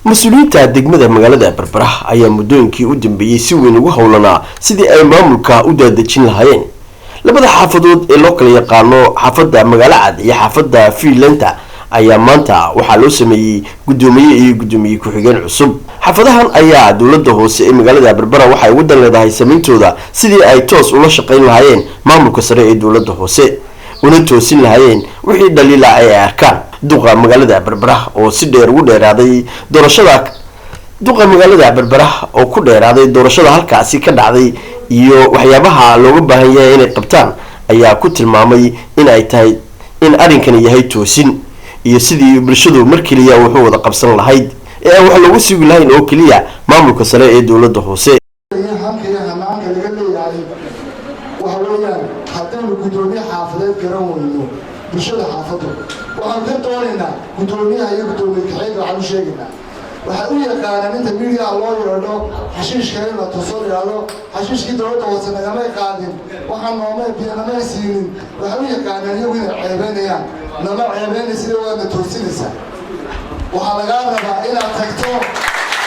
Mas-uuliyiinta degmada magaalada Berbera ayaa muddooyinkii u dambeeyey si weyn ugu howlanaa sidii ay maamulka u daadejin lahaayeen labada xaafadood ee loo kala yaqaano xaafadda Magaalo Cad iyo xaafadda Fiinlanta. Ayaa maanta waxaa loo sameeyey guddoomiye iyo guddoomiye ku-xigeen cusub. Xaafadahan ayaa dowladda hoose ee magaalada Berbera waxay ugu dan leedahay sameyntooda sidii ay toos ula shaqayn lahaayeen maamulka sare ee dowladda hoose, una toosin lahaayeen wixii dhaliila ay arkaan. Duqa magaalada Berbera oo si dheer ugu dheeraaday doorashada, duqa magaalada Berbera oo ku dheeraaday doorashada halkaasi ka dhacday iyo waxyaabaha looga baahan yahay inay qabtaan, ayaa ku tilmaamay in ay tahay in arrinkani yahay toosin iyo sidii bulshadu mar keliya wuxuu wada qabsan lahayd ee aan wax loogu sugi lahayn oo keliya maamulka sare ee dowladda hoose. Hanka iyo hanaanka laga leeyahay waxa weeyaan, haddaynu guddoomiye xaafadeed garan weyno, bulshada xaafaddu waxaanu ka doonaynaa guddoomiyaha iyo guddoomiye kaxeega. Waxaan u sheegaynaa, waxay u yaqaanaan inta miidiyaha loo yeedho xashiishka in la tuso, idhaahdo xashiishkii dowladda hoose nagamay qaadin, waxaan noomay namay siinin. Waxay u yaqaanaan iyagu inay ceebeynayaan. Nama ceebeynaysa, waadna toosinaysaa. Waxaa lagaa rabaa inaad tagto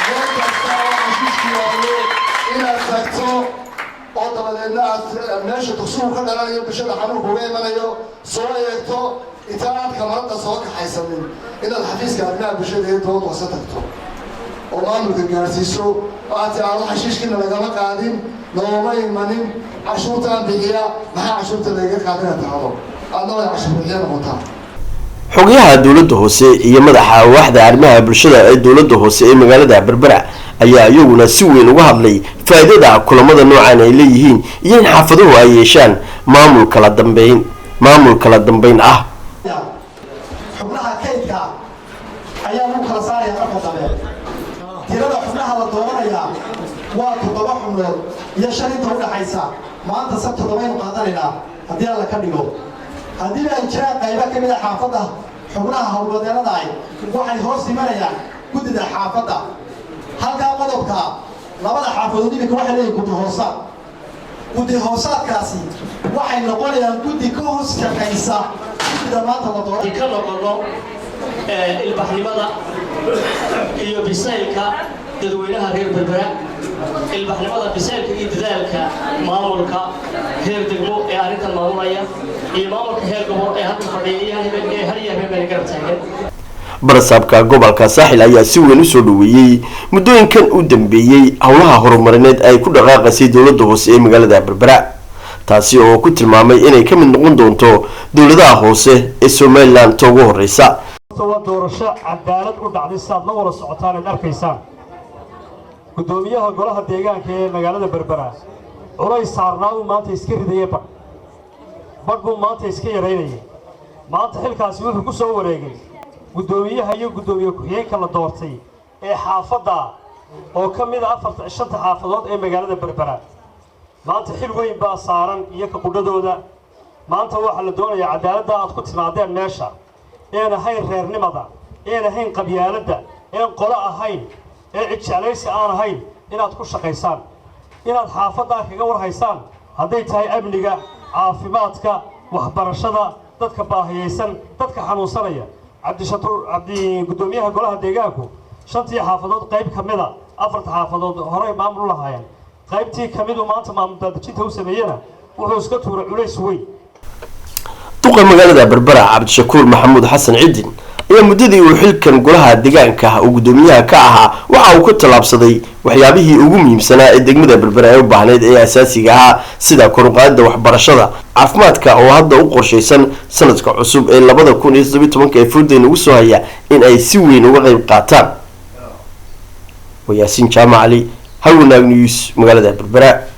meel kasta oo xashiishku yaallo, inaad tagto oo dabadeedna aad meesha dugsugu ka dhalanayo, bulshada xanuunka uga imanayo soo eegto. Inta aad kamarada soo kaxaysanin, inaad xafiiska arrimaha bulshada ee dowladda hoose tagto oo maamulka gaarsiiso oo aad tiraahdo xashiishkiina lagama qaadin, nooma imanin, cashuurtaan bixiya, maxaa cashuurta lagaga qaadina tahdo, aadna way cashuur bixiya noqotaa. Xogayaha dowladda hoose iyo madaxa waaxda arrimaha bulshada ee dowladda hoose ee magaalada Berbera ayaa iyaguna si weyn uga hadlay faa'iidada kulamada noocan ay leeyihiin iyo in xaafaduhu ay yeeshaan maamul kala dambeyn ah. Xubnaha kaydka ayaa lagu kala saaraya marka dambe. Tirada xubnaha la dooranayaa waa toddoba xubnood iyo shan inta udhaxaysa. Maanta se toddobaynu qaadanaynaa haddii Alla ka dhigo. Haddiiba ay jiraan qaybo ka mid a xaafadda, xubnaha howlwadeennada ay waxay hoos imanayaan guddida xaafadda. Halkaa qodobka, labada xaafadood iminka waxay leeyihin guddi hoosaad. Guddi hoosaadkaasi waxay noqonayaan guddi ka hoos shaqaysa guddida maanta la doora. Ka noqono ilbaxnimada iyo bisaylka dadweynaha reer Berbera, ilbaxnimada, bisaylka iyo dadaalka maamulka heer degmo ee arrintan maamulaya iyo maamulka heer gobol ee halkan fadhiya iyo ee har iyo habeen garab taagan. Barasaabka gobolka Saaxil ayaa si weyn usoo dhaweeyey muddooyinkan u dambeeyey howlaha horumarineed ay ku dhaqaaqaysay dowladda hoose ee magaalada Berbera, taasi oo ku tilmaamay inay ka mid noqon doonto dowladaha hoose ee Somaliland ta ugu horeysa. Waa doorasho cadaalad u dhacday, sidaad la wada socotaan aad arkaysaan. Guddoomiyaha golaha deegaanka ee magaalada Berbera culays saarnaa uu maanta iska ridaya, badh badh buu maanta iska yaraynayay. Maanta xilkaasi wuxuu ku soo wareegay guddoomiyaha iyo guddoomiye ku-xigeenka la doortay ee xaafadda oo ka mid a afarta shanta xaafadood ee magaalada Berbera. Maanta xil weyn baa saaran iyo ka qudhadooda. Maanta waxaa la doonayaa cadaaladda aad ku timaadeen meesha, een ahayn reernimada, een ahayn qabyaaladda, een qolo ahayn, ee cid jeclaysi aan ahayn, inaad ku shaqaysaan, inaad xaafaddaa kaga warhaysaan, hadday tahay amniga, caafimaadka, waxbarashada, dadka baahiyaysan, dadka xanuunsanaya. Cabdishatuur Cabdi, guddoomiyaha golaha deegaanku, shantii xaafadood qayb ka mida, afarta xaafadood horey maamul u lahaayeen, qaybtii ka midu maanta maamul daadejinta u sameeyena, wuxuu iska tuuray culays weyn. Duqa magaalada Berbera Cabdishakuur Maxamuud Xasan Cidin ayaa muddadii uu xilkan golaha deegaanka uu guddoomiyaha ka ahaa waxa uu ku tallaabsaday waxyaabihii ugu muhiimsanaa ee degmada Berbera ee u baahneyd ee asaasiga ahaa, sida koruqaadida waxbarashada, caafimaadka oo hadda u qorshaysan sanadka cusub ee 2017 ee furdayn ugu soo haya in ay si weyn uga qayb qaataan. Waa Yaasiin Jaamac Cali, Hawanaag News, magaalada Berbera.